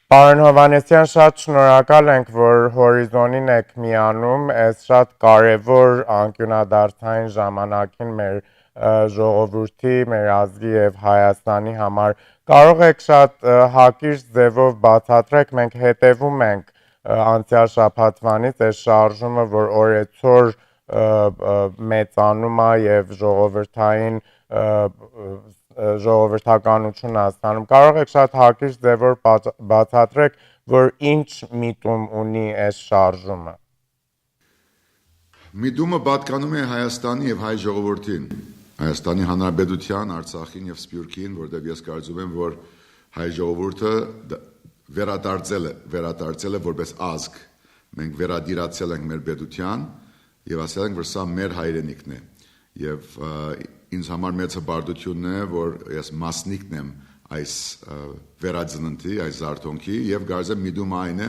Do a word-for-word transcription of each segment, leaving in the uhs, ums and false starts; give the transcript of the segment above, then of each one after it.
Պարոն Հովհաննիսեան, շատ շնորհակալ ենք, որ Հորիզոնին եք միանում այս շատ կարևոր անկիւնադարձային ժամանակին մեր, ը, ժողովուրդի, մեր ազգի եւ Հայաստանի համար։ Կարող եք շատ, ը, հակիրճ ձևով բացատրեք, մենք հետեւում ենք, ը, անցեալ շաբաթուանից այս շարժումը, որ օրեցօր, ը, ը, մեծանում է եւ ժողովրդային, ը, ը, ը, ժողովրդականություն է ստանում։ Կարող եք շատ հակիրճ ձևով բաց-, բացատրեք, որ ինչ միտում ունի այս շարժումը։ Միտումը պատկանում է Հայաստանի եւ հայ ժողովրդին, Հայաստանի Հանրապետութեան, Արցախին եւ Սփիւռքին, որտեղ ես կարծում եմ, որ հայ ժողովուրդը դ-, վերադարձել է, վերադարձել է որպես ազգ։ Մենք վերադիրացել ենք մեր պետութեան եւ ասել ենք, որ սա մեր հայրենիքն է։ Եւ, ը, ինձ համար մեծ հպարտությունն է, որ ես մասնիկն եմ այս, ը, վերածննդի, այս զարթոնքի, եւ կարծեմ միտումը այն է,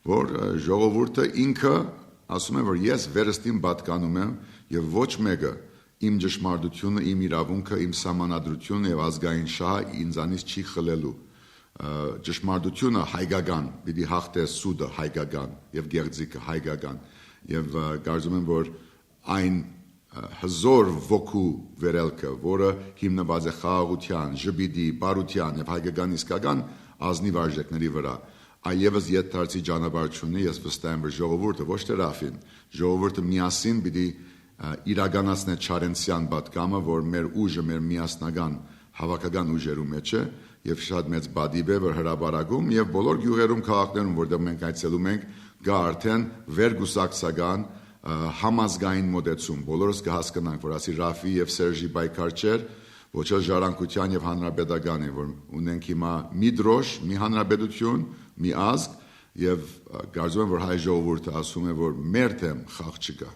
որ, ը, ժողովուրդը ինքը ասում է, որ ես վերստին պատկանում եմ եւ ոչ մեկը իմ ճշմարտությունը, իմ իրաւունքը, իմ սահմանադրությունը եւ ազգային շահը ինձանից չի խլելու։ Ը, ճշմարտությունը հայկական պիտի հաղթէ սուտը հայկական եւ գեղձիկը հայկական։ Եւ, ը, կարծում եմ, որ այն, ը, հզոր ոգու վերելքը, որը հիմնուած է խաղաղութեան, ժպիտի, բարութեան եւ հայկական իսկական ազնիվ արժեքների վրա, այլեւս յետդարձի ճանապարհ չունի, ես վստահ եմ, որ ժողովուրդը, ոչ թե Ռաֆին, ժողովուրդը միասին պիտի, ը, իրականացնէ Չարենցեան պատգամը, որ մեր ուժը, մեր միասնական, հաւաքական ուժերու մէջ է, եւ շատ մեծ պատիւ է, որ հրապարակում եւ բոլոր գիւղերում, քաղաքներում, որտեղ մենք այցելում ենք, կայ արդեն վերկուսակցական, ը, համազգային մոտեցում։ Բոլորս կը հասկնանք, որ ասի Ռաֆի եւ Սերժի պայքար չէր, ոչ էլ Ժառանգութեան եւ Հանրապետականի, որ ունենք հիմա մի դրոշ, մի հանրապետություն, մի ազգ, եւ, ը, կարծում եմ, որ հայ ժողովուրդը ասում է, որ մեր դէմ խաղ չկայ։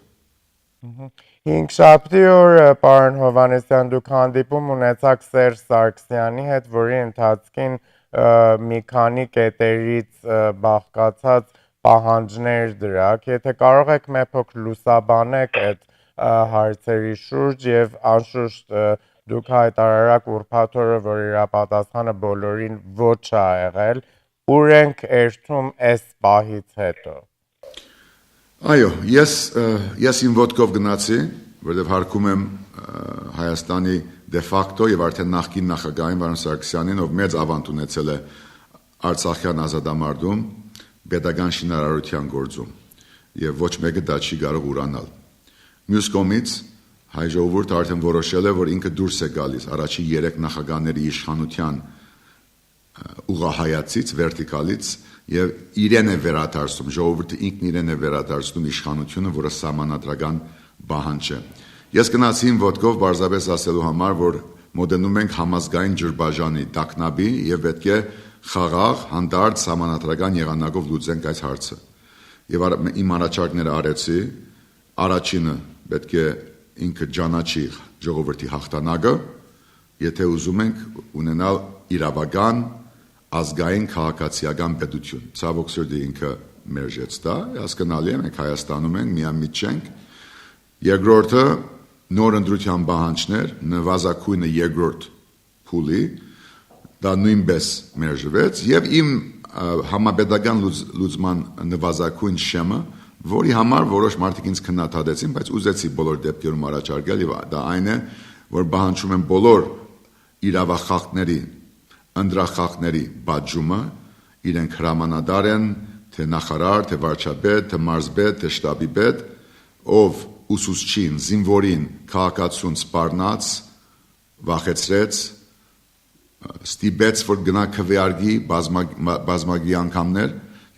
Մհմ։ Հինգշաբթի օրը, պարոն Հովհաննիսեան, դուք հանդիպում ունեցաք Սերժ Սարգսեանի հետ, որի ընթացքին, ը, մի քանի կետերից, ը, բաղկացած պահանջներ դրաք։ Եթե կարող եք մեր փոքր լուսաբանեք այդ, ը, հարցերի շուրջ եւ անշուշտ, ը, դուք հայտարարաք ուրբաթ օրը, որ իր պատասխանը բոլորին ոչ ա եղել, ո՞ւր ենք երթում այս պահից հետո։ Այո, ես, ը, ես իմ ոտքով գնացի, որովհետեւ հարգում եմ, ը, Հայաստանի դե ֆակտո եւ արդեն նախկին նախագահին Վարդան Սարգսեանին, ով մեծ աւանդ ունեցել է արցախեան ազատամարտում, պետական շինարարութեան գործում, եւ ոչ մէկը դա չի կարող ուրանալ։ Մյուս կողմից, հայ ժողովուրդը արդեն որոշել է, որ ինքը դուրս է գալիս առաջին երեք նախագահների իշխանութեան, ը, ուղղահայացից, վերտիկալից, եւ իրեն է վերադարձնում, ժողովուրդը ինքն իրեն է վերադարձնում իշխանությունը, որը սահմանադրական պահանջ է։ Ես գնացի իմ ոտքով պարզապէս ասելու համար, որ մոտենում ենք համազգային ջրբաժանի տագնապի եւ պէտք է խաղաղ, հանդարտ, սահմանադրական եղանակով լուծենք այս հարցը։ Եւ արա-, իմ առաջարկները արեցի, առաջինը պէտք է ինքը ճանաչի ժողովրդի հաղթանակը, եթե ուզում ենք ունենալ իրաւական, ազգային, քաղաքացիական պետություն։ Ցաւոք սրտի ինքը մերժեց դա, հասկնալի է, մենք Հայաստանում ենք, միամիտ չենք։ Երկրորդը, նոր ընտրութեան պահանջներ, նվազագոյնը երկրորդ փուլի, դա նոյնպէս մերժուեց, եւ իմ, ը, համապետական լուծ-, լուծման նվազագոյն շեմը, որի համար որոշ մարդիկ ինձ քննադատեցին, բայց ուզեցի բոլոր դեպքերում առաջարկել, եւ դա այն է, որ պահանջում եմ բոլոր իրաւախախտների, ընտրախախտների պատժումը, իրենք հրամանատար են, թե նախարար, թե վարչապետ, թե մարզպետ, թե շտաբի պետ, ով ուսուցչին, զինվորին, քաղաքացուն սպառնաց, վախեցրեց, ստիպեց, որ գնա քվեարկի բազմա-, մա-, բազմագի անգամներ,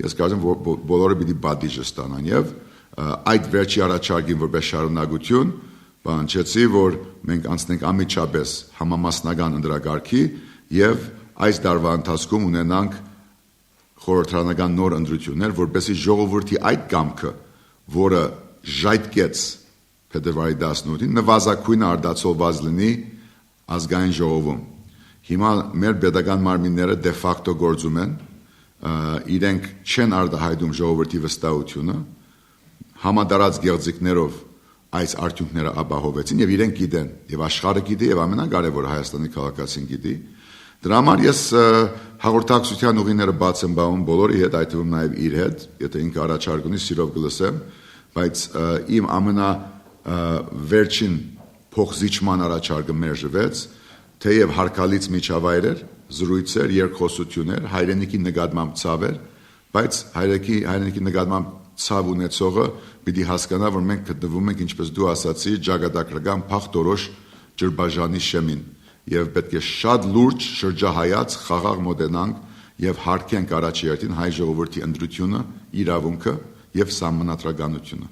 ես կարծեմ, որ բո-, բոլորը պիտի պատիժը ստանան։ Եւ, ը, այդ վերջի առաջարկին որպես շարունակություն պահանջեցի, որ մենք անցնենք անմիջապես համամասնական ընտրակարգի եւ այս տարվա ընթացքում ունենանք խորհրդարանական նոր ընտրություններ, որպեսզի ժողովրդի այդ կամքը, որը ժայթքեց փետրվարի տասնութին, նվազագույնը արտացոլված լինի ազգային ժողովում։ Հիմա մեր պետական մարմինները դե ֆակտո գործում են, ը, իրենք չեն արտահայտում ժողովրդի վստահությունը, համատարած գեղձիկներով այս արդյունքները ապահովեցին եւ իրենք գիտեն, եւ աշխարհը գիտի, եւ ամենակարեւորը Հայաստանի քաղաքացին գիտի։ Դրա համար ես, ը, Հաղորդակցութեան ուղիները բաց են պահում բոլորի հետ, այդ թվում նաեւ իր հետ, եթե ինքը առաջարկ ունի, սիրով կը լսեմ, բայց, ը, իմ ամենա, ը, վերջին փոխզիջման առաջարկը մերժուեց, թէեւ հարգալից միջավայր էր, զրոյցեր, երկխօսութիւններ, հայրենիքի նկատմամբ ցաւ էր, բայց հայրենիքի, հայրենիքի նկատմամբ ցաւ ունեցողը պիտի հասկանայ, որ մենք գտնվում ենք, ինչպես դու ասացի, ճակատագրական փախտորոշ ջրբաժանի շեմին եւ պէտք է շատ լուրջ շրջահայաց խաղաղ մօտենանք եւ յարգենք առաջի հերթին հայ ժողովրդի ընտրութիւնը, իրաւունքը եւ սահմանադրականութիւնը։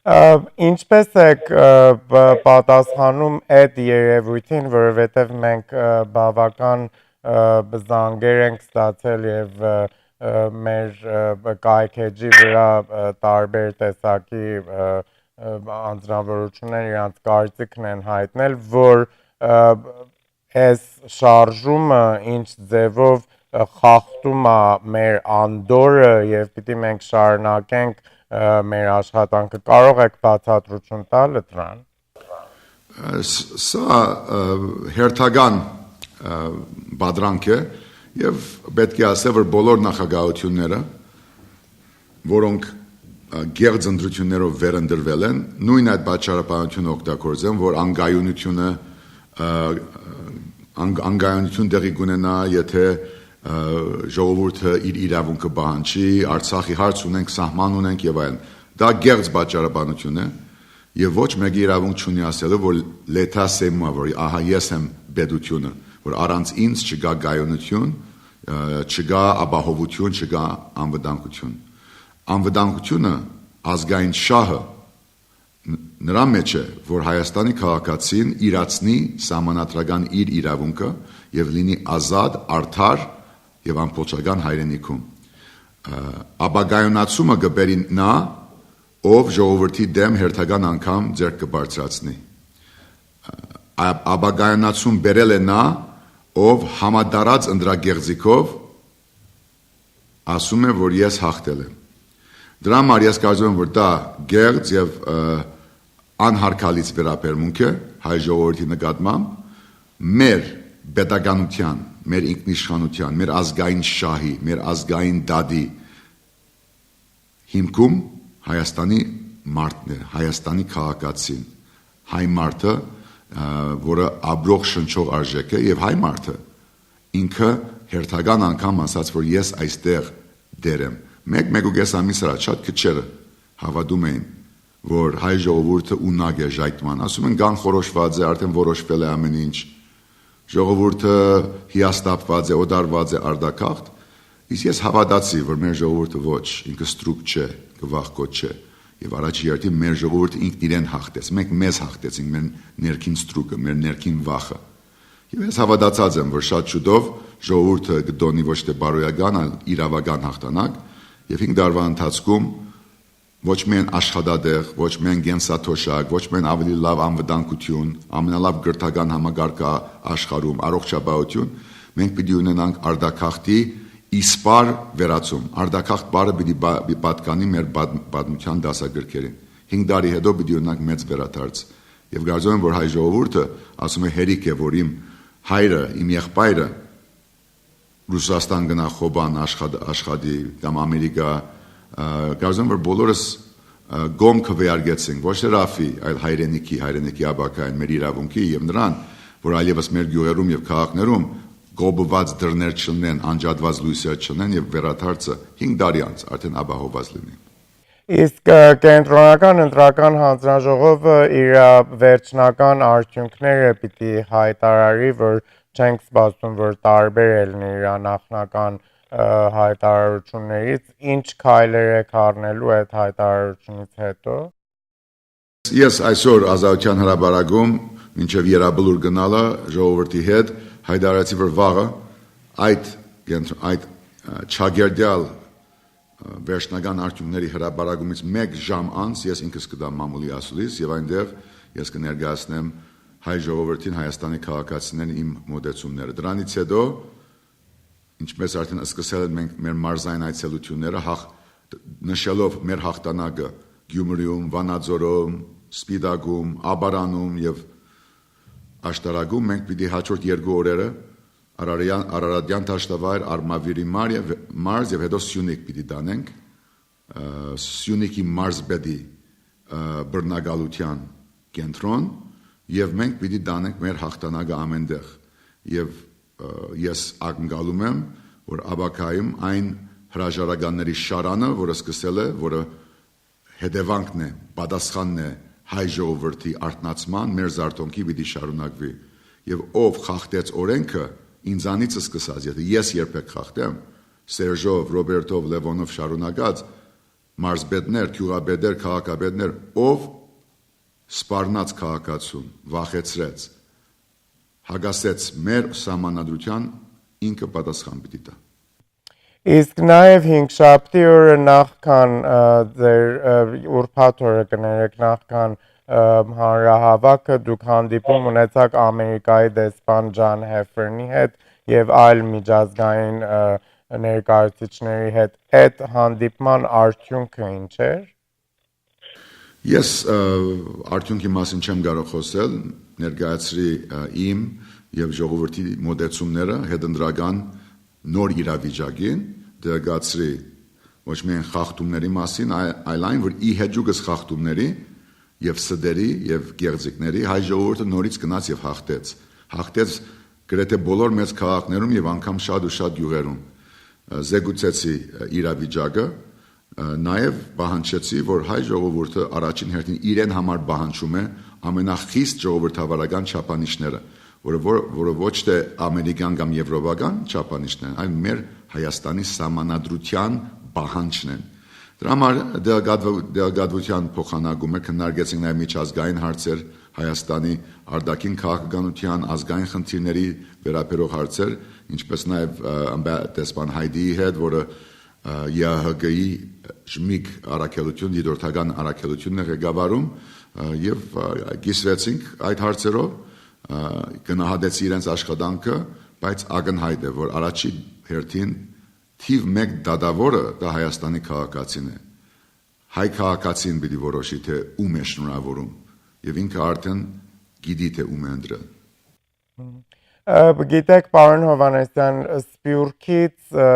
Ա, ինչպես եք, ա, բ-, պատասխանում այդ երևույթին, որովհետև մենք, ա, բավական, ա, զանգեր ենք ստացել և, ա, ա, մեր, ա, կայքէջի վրա, ա, տարբեր տեսակի, ա, ա, անձնավորություններ իրանց կարծիքն են հայտնել, որ, ա, այս շարժումը ինչ ձևով, ը, խախտում է մեր անդորրը և պիտի մենք շարունակենք, ը, մեր աշխատանքը։ Կարող եք բացատրություն տալ դրան։ Ս-, սա, ը, հերթական, ը, պատրանք է և պէտք է ասել, որ բոլոր նախագահությունները, որոնք, ը, կեղծ ընտրություններով վերընտրվել են, նոյն այդ պատճառաբանությունը օգտագործեն, որ անկայունությունը, ը, ան-, անկայունություն տեղի կունենայ, եթե, ը, ժողովուրդը իր իրաւունքը պահանջի, Արցախի հարց ունենք, սահման ունենք և այլն։ Դա կեղծ պատճառաբանություն է և ոչ մեկի իրաւունք չունի ասելու, որ l'état c'est moi, որ ահա ես եմ պետությունը, որ առանց ինձ չկայ կայունություն, ը, չկայ ապահովություն, չկայ անվտանգություն։ Անվտանգությունը, ազգային շահը ն-, նրա մեջ է, որ Հայաստանի քաղաքացին իրացնի սահմանադրական իր իրաւունքը և լինի ազատ, արդար և ամբողջական հայրենիքում։ Ը, ապակայունացումը կը բերի նա, ով ժողովրդի դէմ հերթական անգամ ձեռք կը բարձրացնի։ Ա-, ապակայունացում բերել է նա, ով համատարած ընտրագեղձիկով ասում է, որ ես հաղթել եմ։ Դրա համար ես կարծում եմ, որ դա կեղծ և, ը, անհարգալից վերաբերմունք է հայ ժողովրդի նկատմամբ, մեր պետականության, մեր ինքնիշխանության, մեր ազգային շահի, մեր ազգային դատի հիմքում Հայաստանի մարդն է, Հայաստանի քաղաքացին, հայ մարդը, ը, որը ապրող, շնչող արժեք է, և հայ մարդը ինքը հերթական անգամ ասաց, որ ես այստեղ դեր եմ։ Մեկ, մեկ ու կես ամիս առաջ շատ քչերը հավատում էին, որ հայ ժողովուրդը ունակ է ժայթման։ Ասում են, կանխորոշուած է, արդեն որոշվել է ամեն ինչ։ Ժողովուրդը հիասթափուած է, օտարուած է, արտագաղթ։ Իսկ ես հավատացի, որ մեր ժողովուրդը ոչ, ինքը ստրուկ չէ, գվախկոտ չէ։ Եվ առաջի հերթին մեր ժողովուրդը ինքն իրեն հաղթեց։ Մենք մեզ հաղթեցինք, մեր ներքին ստրուկը, մեր ներքին վախը։ Եվ ես հավատացած եմ, որ շատ շուտով ժողովուրդը կտոնի ոչ թե բարոյական, այլ իրաւական հաղթանակ, և հինգ տարուան ընթացքում ոչ միայն աշխատատեղ, ոչ միայն կենսաթոշակ, ոչ միայն ավելի լավ անվտանգություն, ամենալավ կրթական համակարգ ա-, աշխարհում, առողջապահություն, մենք պիտի ունենանք արտագաղթի իսպար վերացում։ Արտագաղթ բառը պիտի բա-, պիտի պատկանի մեր պատ-, պատմության դասագրքերին։ Հինգ տարի հետո պիտի ունենանք մեծ վերադարձ։ Եվ կարծում եմ, որ հայ ժողովուրդը, ասում է, հերիք է, որ իմ հայրը, իմ եղբայրը Ռուսաստան գնա Խոբան աշխատի, աշխատի կամ Ամերիկա, ը, կարծում եմ, որ բոլորս, ը, կողմ քուեարկեցինք, ոչ թե Ռաֆի, այլ հայրենիքի, հայրենիքի ապագային, մեր իրավունքի և նրան, որ այլևս մեր գյուղերում և քաղաքներում կոպուած դռներ չլնեն, անջատված լույսեր չլնեն և վերադարձը հինգ տարի անց արդեն ապահովված լինի։ Իսկ, ը, Կենտրոնական ընտրական հանձնաժողովը իր, ը, վերջնական արդյունքները պիտի հայտարարի, որ չենք սպասում, որ տարբեր ելնի իր նախնական, ը, հայտարարություններից։ Ինչ քայլեր եք առնելու այդ հայտարարությունից հետո։ Ես այսօր Ազատության հրապարակում մինչև Երաբլուր գնալը ժողովրդի հետ հայտարարեցի, որ վաղը այդ կենտրոն, այդ, ը, չակերտյալ, ը, վերջնական արդյունքների հրապարակումից մեկ ժամ անց ես ինքս կտամ մամուլի ասուլիս և այնտեղ ես կներկայացնեմ հայ ժողովրդին, Հայաստանի քաղաքացիներին իմ մոտեցումները։ Դրանից հետո, ինչպես արդեն սկսել են մենք մեր մարզային այցելությունները, հաղ-, նշելով մեր հաղթանակը Գյումրիում, Վանաձորում, Սպիտակում, Աբարանում և Աշտարակում, մենք պիտի հաջորդ երկու օրերը Արարեան, Արարատեան դաշտավայր, Արմավիրի մարզ եւ, մարզ եւ հետո Սիունիք պիտի տանենք, ը, Սիունիքի մարզպետի, ը, բռնակալության կենտրոն, եւ մենք պիտի տանենք մեր հաղթանակը ամենտեղ։ Եւ, ը, ես ակնկալում եմ, որ ապագայում այն հրաժարականների շարանը, որը սկսել է, որը հետեւանքն է, պատասխանն է հայ ժողովրդի արթնացման, մեր զարթոնքի պիտի շարունակուի։ Եւ ով խախտեց օրենքը, ինձանից սկսած, եթե ես երբեք խախտեմ, Սերժով, Ռոբերտով, Լեւոնով շարունակած, մարզպետներ, գիւղապետեր, քաղաքապետներ, ով սպառնաց քաղաքացուն, վախեցրեց, հակասեց մեր սահմանադրության, ինքը պատասխան պիտի տայ։ Իսկ նաեւ հինգշաբթի օրը նախքան, ը, ձեր, ը, ուրբաթ օրը կներեք, նախքան, ը, հանրահաւաքը, դուք հանդիպում ունեցաք Ամերիկայի դեսպան Ջան Հեֆերնի հետ եւ այլ միջազգային, ը, ներկայացուցիչների հետ։ Այդ հանդիպման արդիւնքը ինչ էր։ Ես, ը, արդիւնքի մասին չեմ կարող խօսել, ներկայացրի, ը, իմ եւ ժողովրդի մոտեցումները հետընտրական նոր իրավիճակին, դերակացրի ոչ միայն խախտումների մասին, այ-, այլ այն, որ ի հեճուկս խախտումների եւ ստերի եւ կեղծիքների հայ ժողովուրդը նորից գնաց եւ հաղթեց։ Հաղթեց գրեթե բոլոր մեծ քաղաքներում եւ անգամ շատ ու շատ գիւղերում։ Ը, զեկուցեցի, ը, իրավիճակը, ը, նաեւ պահանջեցի, որ հայ ժողովուրդը առաջին հերթին իրեն համար պահանջում է ամենախիստ ժողովրդավարական չափանիշները, որը, որ-, որը ոչ թե ամերիկյան կամ եվրոպական չափանիշներն են, այլ մեր Հայաստանի սահմանադրության պահանջն են։ Դրա համար դեղակատվ-, դեղակատվության փոխանակումը, քննարկեցինք նաեւ միջազգային հարցեր, Հայաստանի արտաքին քաղաքականության, ազգային խնդիրների վերաբերող հարցեր, ինչպես նաեւ, ը, ըմբե-, դեսպան Հայդիի հետ, որը, ը, ԵԱՀԿ-ի շմիկ առաքելություն, դիտորդական առաքելությունն է ղեկավարում, ը, եւ, ը, կիսվեցինք այդ հարցերով, ը, գնահատեցի իրենց աշխատանքը, բայց ակնհայտ է, որ առաջի հերթին թիւ մեկ դատաւորը դա Հայաստանի քաղաքացին է։ Հայ քաղաքացին պիտի որոշի, թե ում է շնորհավորում, եւ ինքը արդեն գիտի, թե ում է ընտրել։ Ը, գիտեք, պարոն Հովհաննիսյան, Սփիւռքից, ը,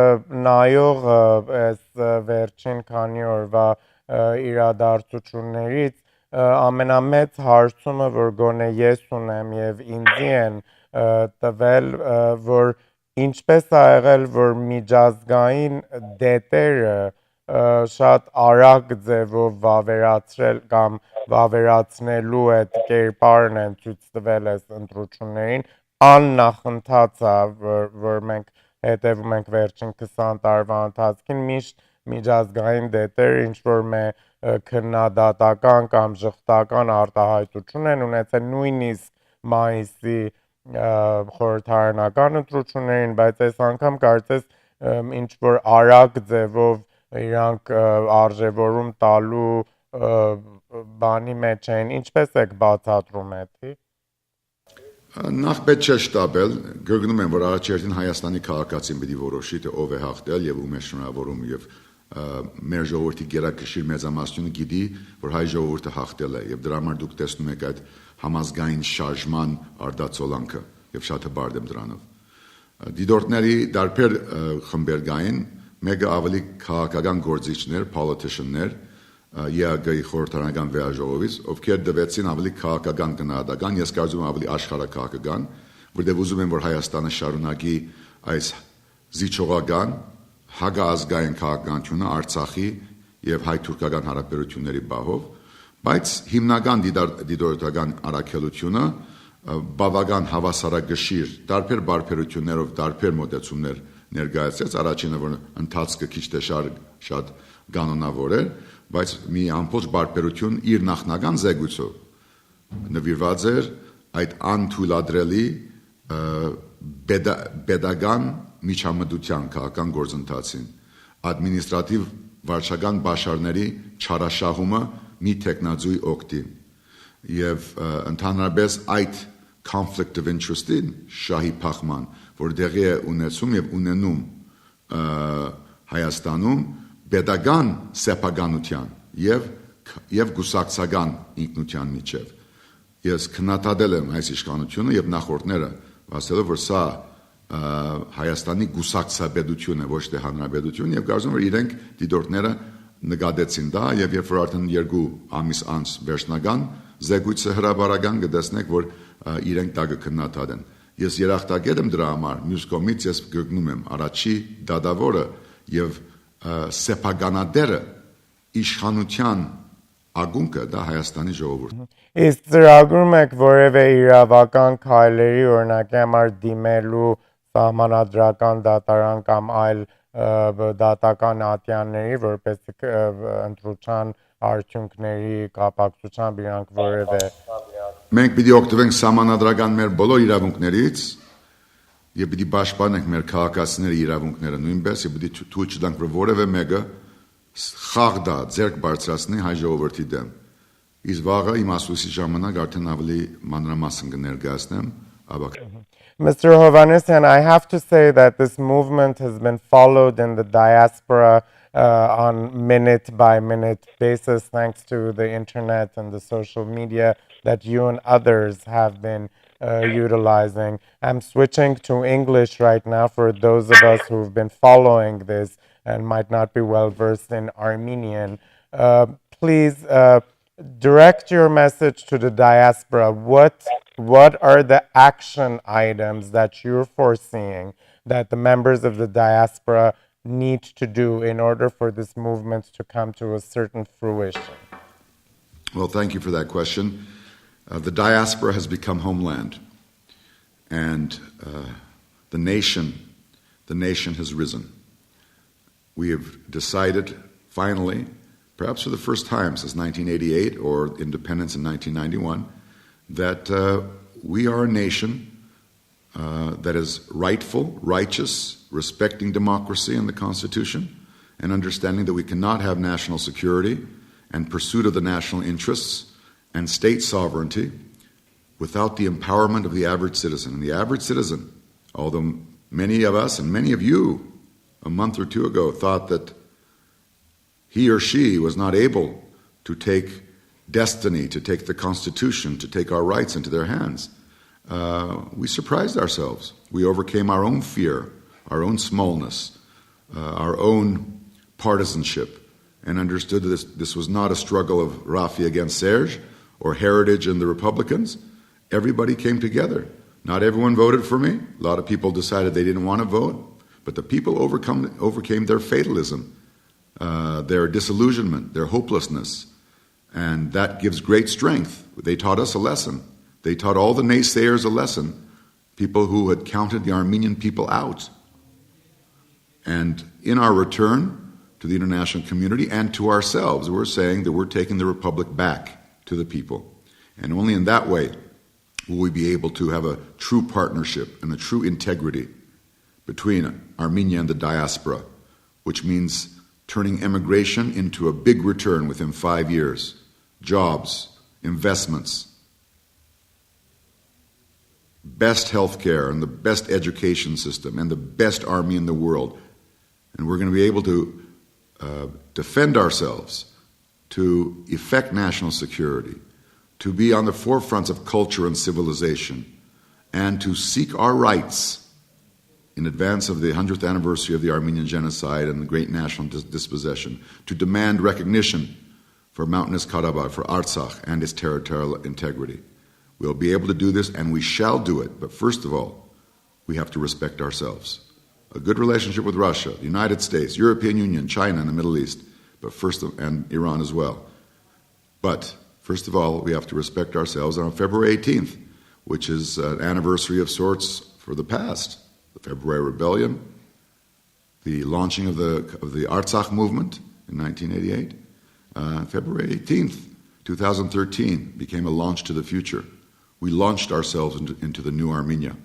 նայող, ը, այս, ը, վերջին քանի օրուայ, ը, իրադարձություններից, ը, ամենամեծ հարցումը, որ գոնե ես ունեմ եւ ինձի են, ը, տվել, ը, որ ինչպես ա եղել, որ միջազգային դետերը, ը, շատ արագ ձևով վավերացրել կամ վավերացնելու այդ կերպարն են ցոյց տվել այս ընտրություններին, աննախընթաց ա, որ, որ մենք հետևում ենք վերջին քսան տարուայ ընթացքին, միշտ միջազգային դետեր ինչ որ մէ, ը, քննադատական կամ ժխտական արտահայտություն են ունեցել, նոյնիսկ մայիսի, ը, խորհրդարանական ընտրություններին, բայց այս անգամ կարծես, ը, ինչ որ արագ ձևով իրանք, ը, արժեվորում տալու, ը, բանի մեջ են, ինչպես եք բացատրում էդի։ Նախ պետք չէ շտապել, կրկնում եմ, որ առաջերտին Հայաստանի քաղաքացին պիտի որոշի, թե ով է հաղթել եւ ում է շնորհավորում, եւ, ը, մեր ժողովրդի գերակշիռ մեծամասնությունը գիտի, որ հայ ժողովուրդը հաղթել է, եւ դրա համար դուք տեսնում եք այդ համազգային շարժման արտացոլանքը, եւ շատ հպարտ եմ դրանով։ Դիտորդների տարբեր, ը, խմբեր կային, մէկը ավելի քաղաքական գործիչներ, politician-ներ, ը, ԵԱԿ-ի խորհրդարանական վերաժողովից, ովքեր տվեցին ավելի քաղաքական գնահատական, ես կարծում եմ ավելի աշխարհաքաղաքական, որտեղ ուզում են, որ Հայաստանը շարունակի այս զիջողական, հակաազգային քաղաքականությունը Արցախի եւ հայ-թուրքական հարաբերությունների պահով, բայց հիմնական դիտար-, դիտորդական առաքելությունը, ը, բաւական հավասարակշիռ, տարբեր բարբերություններով, տարբեր մոտեցումներ ներկայացրեց։ Առաջինը, որ ընթացքը քիչ թե շար-, շատ կանոնավոր էր, բայց մի ամբողջ բարբերություն իր նախնական զեկույցով նուիրուած էր այդ անթոյլատրելի, ը, պետա-, պետական միջամտության քաղաքական գործընթացին, ադմինիստրատիվ վարչական պաշարների չարաշահումը մի թեկնածուի օգտին եւ, ը, ընդհանրապես այդ conflict of interest-ին շահի փախման, որ տեղի է ունեցում եւ ունենում, ը, Հայաստանում պետական սեփականության եւ, եւ կուսակցական ինքնության միջեւ։ Ես քննադատել եմ այս իշխանությունը եւ նախորդները, ասելով, որ սա Ա, Հայաստանի կուսակցապետությունը, ոչ թե հանրապետություն, եւ կարծում եմ, որ իրենք դիտորդները նկատեցին դա, եւ երբ որ արդեն երկու ամիս անց վերջնական զեկույցը հրապարական, կտեսնեք, որ, ա, իրենք դա կքննադատեն։ Ես երախտագետ եմ դրա համար, մյուս կողմից ես կրկնում եմ, առաջի դատավորը եւ, ա, սեփականատերը իշխանության ակունքը, դա Հայաստանի ժողովուրդ։ Իսկ ծրագրում եք որևէ իրավական քայլերի, օրինակի համար, դիմելու սահմանադրական դատարան կամ այլ, ը, դատական ատյանների, որպեսզի, ը, ընտրության արդյունքների կապակցությամբ իրանք որևէ Մենք պիտի օգտվենք սահմանադրական մեր բոլոր իրավունքներից եւ պիտի պաշտպանենք մեր քաղաքացիների իրավունքները նոյնպես եւ պիտի թու-, թույլ չտանք, որ որևէ մեկը ս-, խաղ դա ձեռք բարձրացնի հայ ժողովրդի դեմ։ Իսկ վաղը իմ ասուլիսի ժամանակ արդեն ավելի մանրամասն կներկայացնեմ, ապա Mister Hovhannisyan, I have to say that this movement has been followed in the diaspora, uh, on minute by minute basis, thanks to the internet and the social media that you and others have been, uh, utilizing. I'm switching to English right now for those of us who've been following this and might not be well versed in Armenian. Uh, please, uh, direct your message to the diaspora. What, what are the action items that you're foreseeing that the members of the diaspora need to do in order for this movement to come to a certain fruition? Well, thank you for that question. Uh, the diaspora has become homeland, and, uh, the nation, the nation has risen. We have decided, finally, perhaps for the first time since nineteen eighty-eight or independence in nineteen ninety-one, that, uh, we are a nation, uh, that is rightful, righteous, respecting democracy and the Constitution, and understanding that we cannot have national security and pursuit of the national interests and state sovereignty without the empowerment of the average citizen. And the average citizen, although many of us and many of you a month or two ago thought that he or she was not able to take destiny, to take the Constitution, to take our rights into their hands, uh, we surprised ourselves. We overcame our own fear, our own smallness, uh, our own partisanship, and understood that this, this was not a struggle of Rafi against Serge or Heritage and the Republicans. Everybody came together. Not everyone voted for me. A lot of people decided they didn't want to vote. But the people overcome, overcame their fatalism, uh, their disillusionment, their hopelessness. And that gives great strength. They taught us a lesson. They taught all the naysayers a lesson, people who had counted the Armenian people out. And in our return to the international community and to ourselves, we're saying that we're taking the republic back to the people. And only in that way will we be able to have a true partnership and a true integrity between Armenia and the diaspora, which means turning emigration into a big return within five years, jobs, investments, best healthcare and the best education system and the best army in the world. And we're gonna be able to, uh, defend ourselves, to effect national security, to be on the forefronts of culture and civilization, and to seek our rights in advance of the hundredth anniversary of the Armenian genocide and the great national dis-, dispossession, to demand recognition for Mountainous Karabakh, for Artsakh and its territorial integrity. We'll be able to do this, and we shall do it. But first of all, we have to respect ourselves. A good relationship with Russia, the United States, European Union, China, and the Middle East, but first of, and Iran as well. But first of all, we have to respect ourselves. And on February eighteenth, which is an anniversary of sorts for the past, the February Rebellion, the launching of the, of the Artsakh movement in nineteen eighty-eight, uh, February eighteenth, two thousand thirteen, became a launch to the future. We launched ourselves into, into the new Armenia.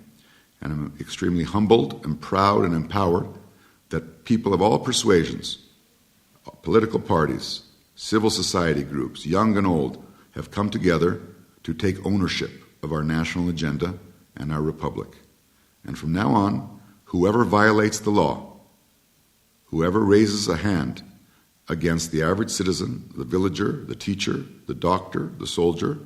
And I'm extremely humbled and proud and empowered that people of all persuasions, political parties, civil society groups, young and old, have come together to take ownership of our national agenda and our republic. And from now on, whoever violates the law, whoever raises a hand against the average citizen, the villager, the teacher, the doctor, the soldier,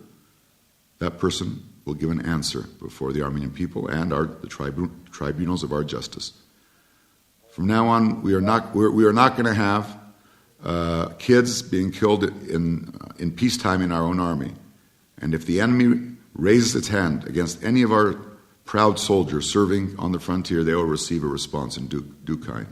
that person will give an answer before the Armenian people and our, the tribu- tribunals of our justice. From now on, we are not, we're, we are not going to have uh, kids being killed in, in peacetime in our own army. And if the enemy raises its hand against any of our proud soldiers serving on the frontier, they will receive a response in due, due kind.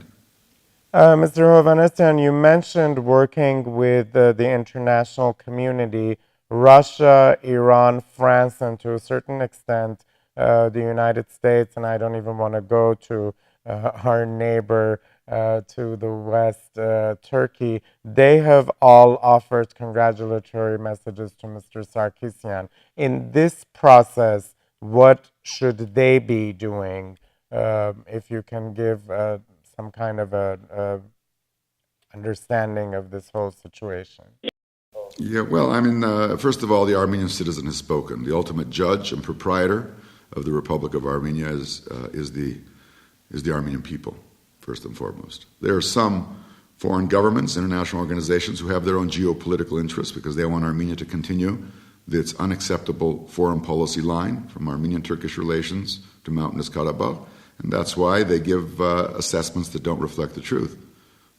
Uh, Mister Hovhannisyan, you mentioned working with uh, the international community, Russia, Iran, France, and to a certain extent, uh, the United States. And I don't even want to go to uh, our neighbor uh, to the west, uh, Turkey. They have all offered congratulatory messages to Mister Sarkisyan. In this process, what should they be doing? Um, if you can give uh, some kind of a, a understanding of this whole situation. Yeah, well, I mean, uh, first of all, the Armenian citizen has spoken. The ultimate judge and proprietor of the Republic of Armenia is, uh, is, the, is the Armenian people, first and foremost. There are some foreign governments, international organizations who have their own geopolitical interests because they want Armenia to continue its unacceptable foreign policy line from Armenian Turkish relations to Mountainous Karabakh. And that's why they give uh, assessments that don't reflect the truth.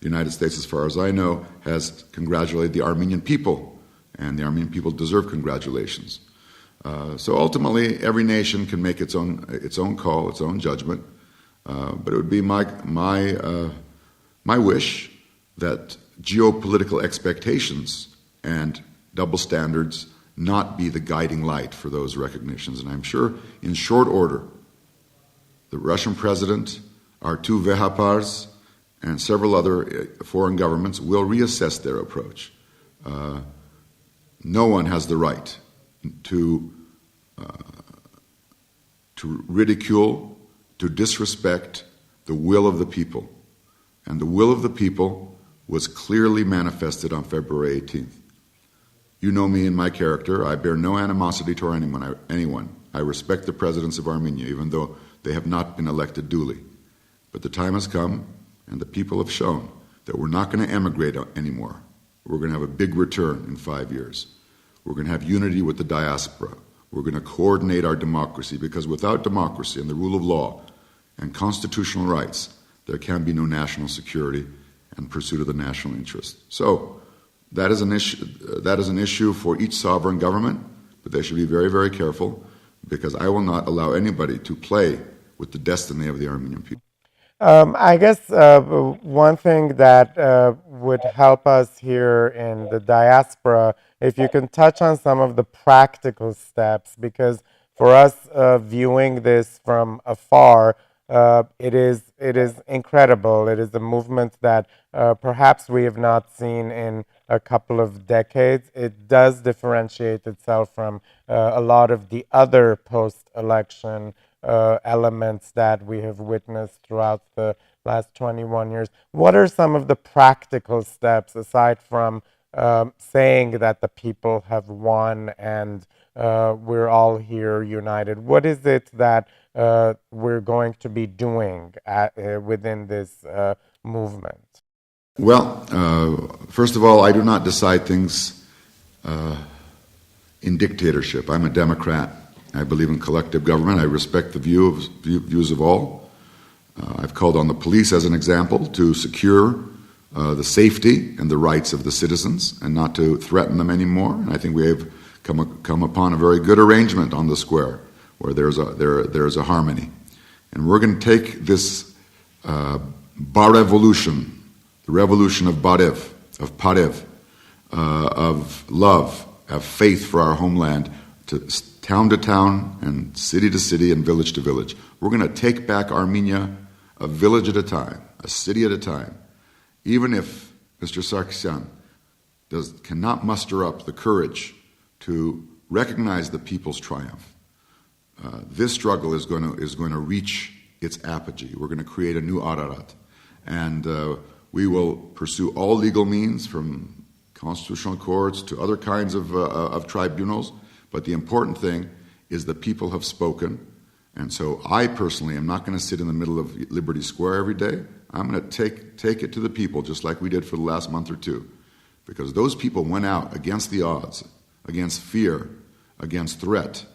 The United States, as far as I know, has congratulated the Armenian people, and the Armenian people deserve congratulations. Uh, so ultimately, every nation can make its own its own call, its own judgment. Uh, but it would be my my uh, my wish that geopolitical expectations and double standards not be the guiding light for those recognitions. And I'm sure, in short order, the Russian president, our two Vehapars, and several other uh, foreign governments will reassess their approach. Uh, no one has the right to uh, to ridicule, to disrespect the will of the people. And the will of the people was clearly manifested on February eighteenth. You know me and my character. I bear no animosity toward anyone. I, anyone. I respect the presidents of Armenia, even though they have not been elected duly. But the time has come, and the people have shown that we're not going to emigrate anymore. We're going to have a big return in five years. We're going to have unity with the diaspora. We're going to coordinate our democracy, because without democracy and the rule of law and constitutional rights, there can be no national security and pursuit of the national interest. So that is an issue, that is an issue for each sovereign government, but they should be very, very careful, because I will not allow anybody to play with the destiny of the Armenian people. Um, I guess uh, one thing that uh, would help us here in the diaspora, if you can touch on some of the practical steps, because for us uh, viewing this from afar, uh, it is it is incredible. It is a movement that uh, perhaps we have not seen in a couple of decades. It does differentiate itself from uh, a lot of the other post-election uh, elements that we have witnessed throughout the last twenty-one years. What are some of the practical steps, aside from um, saying that the people have won and uh, we're all here united? What is it that uh, we're going to be doing at, uh, within this uh, movement? Well, uh, first of all, I do not decide things uh, in dictatorship. I'm a Democrat. I believe in collective government. I respect the view of, view, views of all. Uh, I've called on the police, as an example, to secure uh, the safety and the rights of the citizens and not to threaten them anymore. And I think we have come, come upon a very good arrangement on the square where there's a, there, there's a harmony. And we're going to take this uh, bar revolution, the revolution of Barev, of Parev, uh, of love, of faith for our homeland, to town to town and city to city and village to village. We're going to take back Armenia a village at a time, a city at a time, even if Mister Sarkisyan does, cannot muster up the courage to recognize the people's triumph. Uh, this struggle is going to is going to reach its apogee. We're going to create a new Ararat, and uh, we will pursue all legal means, from constitutional courts to other kinds of uh, of tribunals. But the important thing is the people have spoken, and so I personally am not going to sit in the middle of Liberty Square every day. I'm going to take take it to the people, just like we did for the last month or two, because those people went out against the odds, against fear, against threat,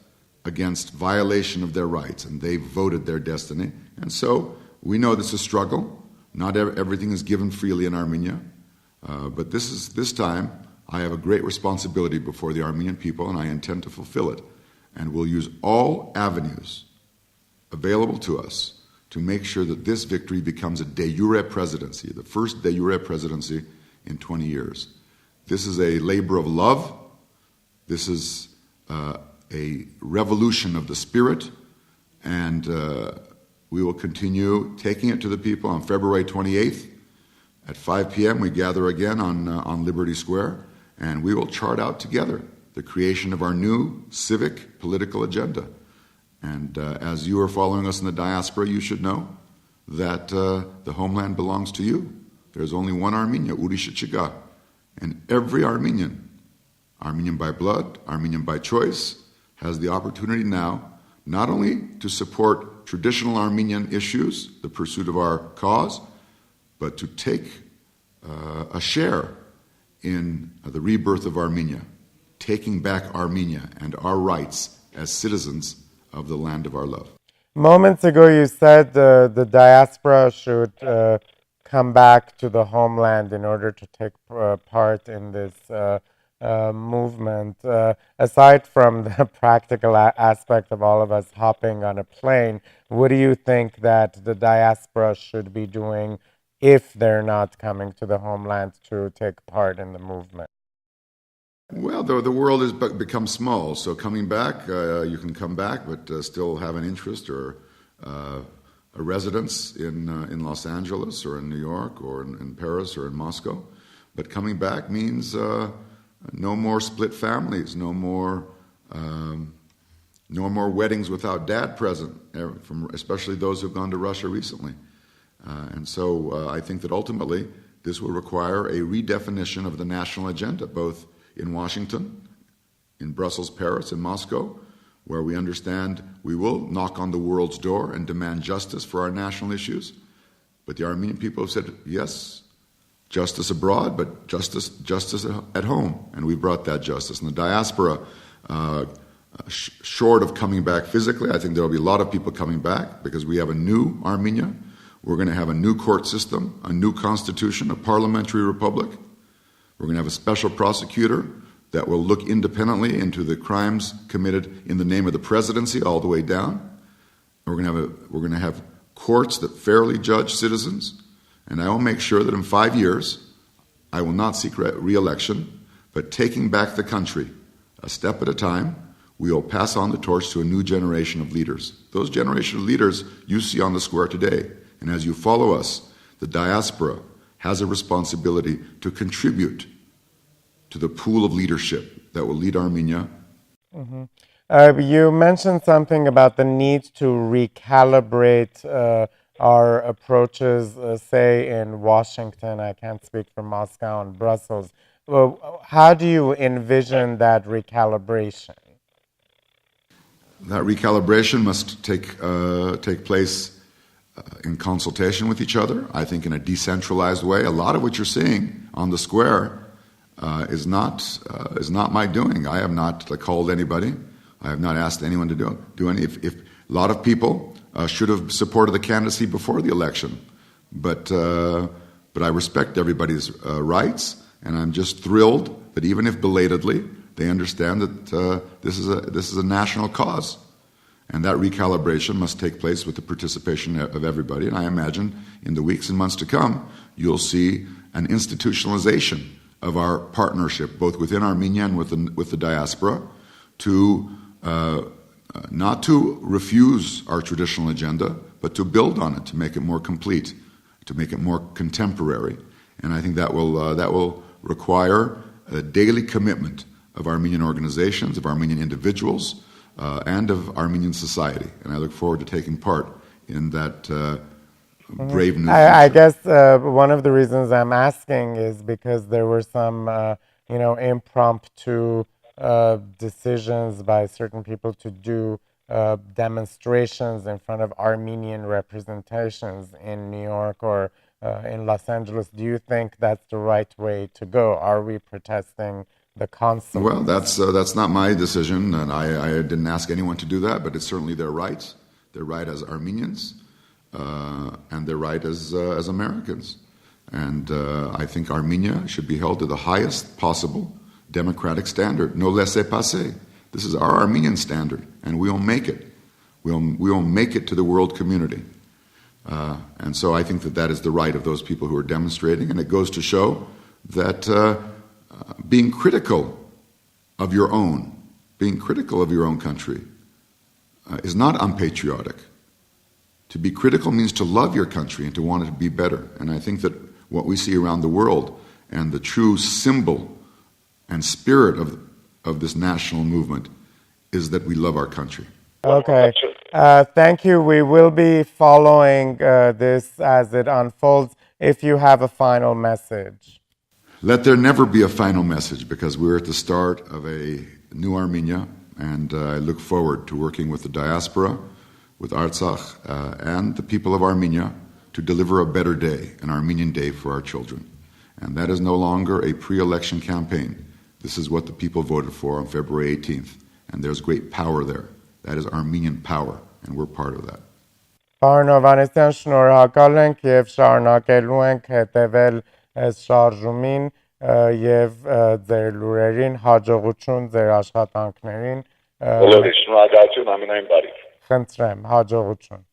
against violation of their rights, and they voted their destiny. And so we know this is a struggle. Not ev- everything is given freely in Armenia, uh, but this is this time I have a great responsibility before the Armenian people, and I intend to fulfill it. And we'll use all avenues available to us to make sure that this victory becomes a de jure presidency, the first de jure presidency in twenty years. This is a labor of love. This is uh, a revolution of the spirit, and uh, we will continue taking it to the people on February twenty-eighth at five p.m. We gather again on, uh, on Liberty Square, and we will chart out together the creation of our new civic political agenda. And uh, as you are following us in the diaspora, you should know that uh, the homeland belongs to you. There's only one Armenia, Uri Shichiga. And every Armenian, Armenian by blood, Armenian by choice, has the opportunity now not only to support traditional Armenian issues, the pursuit of our cause, but to take uh, a share in the rebirth of Armenia, taking back Armenia and our rights as citizens of the land of our love. Moments ago, you said uh, the diaspora should uh, come back to the homeland in order to take uh, part in this uh, uh, movement. Uh, aside from the practical a- aspect of all of us hopping on a plane, what do you think that the diaspora should be doing if they're not coming to the homeland to take part in the movement? Well, the, the world has be- become small, so coming back, uh, you can come back, but uh, still have an interest or uh, a residence in uh, in Los Angeles or in New York or in, in Paris or in Moscow. But coming back means uh, no more split families, no more um, no more weddings without dad present, eh, from, especially those who've gone to Russia recently. Uh, and so uh, I think that ultimately this will require a redefinition of the national agenda, both in Washington, in Brussels, Paris, and Moscow, where we understand we will knock on the world's door and demand justice for our national issues. But the Armenian people have said, yes, justice abroad, but justice, justice at home. And we brought that justice. And the diaspora, uh, sh- short of coming back physically, I think there'll be a lot of people coming back because we have a new Armenia. We're going to have a new court system, a new constitution, a parliamentary republic. We're going to have a special prosecutor that will look independently into the crimes committed in the name of the presidency all the way down. We're going to have a, we're going to have courts that fairly judge citizens, and I will make sure that in five years, I will not seek re- re-election, but taking back the country, a step at a time, we will pass on the torch to a new generation of leaders. Those generation of leaders you see on the square today, and as you follow us, the diaspora has a responsibility to contribute to the pool of leadership that will lead Armenia. Uh, you mentioned something about the need to recalibrate uh, our approaches, uh, say in Washington. I can't speak for Moscow and Brussels. Well, how do you envision that recalibration? That recalibration must take uh, take place uh, in consultation with each other. I think in a decentralized way. A lot of what you're seeing on the square uh, is not uh, is not my doing. I have not uh, called anybody. I have not asked anyone to do do any. If, if a lot of people uh, should have supported the candidacy before the election, but uh, but I respect everybody's uh, rights, and I'm just thrilled that even if belatedly, they understand that uh, this is a this is a national cause. And that recalibration must take place with the participation of everybody. And I imagine in the weeks and months to come, you'll see an institutionalization of our partnership, both within Armenia and with the, with the diaspora, to uh, uh, not to refuse our traditional agenda, but to build on it, to make it more complete, to make it more contemporary. And I think that will uh, that will require a daily commitment of Armenian organizations, of Armenian individuals, uh, and of Armenian society. And I look forward to taking part in that uh, brave new I, I future. guess uh, one of the reasons I'm asking is because there were some, uh, you know, impromptu uh, decisions by certain people to do uh, demonstrations in front of Armenian representations in New York or uh, in Los Angeles. Do you think that's the right way to go? Are we protesting the council? Well, that's, uh, that's not my decision, and I, I didn't ask anyone to do that, but it's certainly their right, their right as Armenians, uh, and their right as, uh, as Americans. And, uh, I think Armenia should be held to the highest possible democratic standard. No laissez-passer. This is our Armenian standard, and we'll make it. We'll, we'll make it to the world community. Uh, and so I think that that is the right of those people who are demonstrating, and it goes to show that, uh, uh, being critical of your own, being critical of your own country, uh, is not unpatriotic. To be critical means to love your country and to want it to be better. And I think that what we see around the world and the true symbol and spirit of, of this national movement is that we love our country. Okay. Uh, thank you. We will be following, uh, this as it unfolds. If you have a final message. Let there never be a final message, because we're at the start of a new Armenia, and, uh, I look forward to working with the diaspora, with Artsakh, uh, and the people of Armenia to deliver a better day, an Armenian day for our children. And that is no longer a pre-election campaign. This is what the people voted for on February eighteenth, and there's great power there. That is Armenian power, and we're part of that. Պարոն Հովհաննիսյան, շնորհակալ ենք եւ շարունակելու ենք հետեւել այս շարժումին, ը, եւ, ը, ձեր լուրերին, հաջողություն ձեր աշխատանքներին, ը, Բոլորի շնորհակալություն, ամենայն բարիք։ Խնդրեմ, հաջողություն։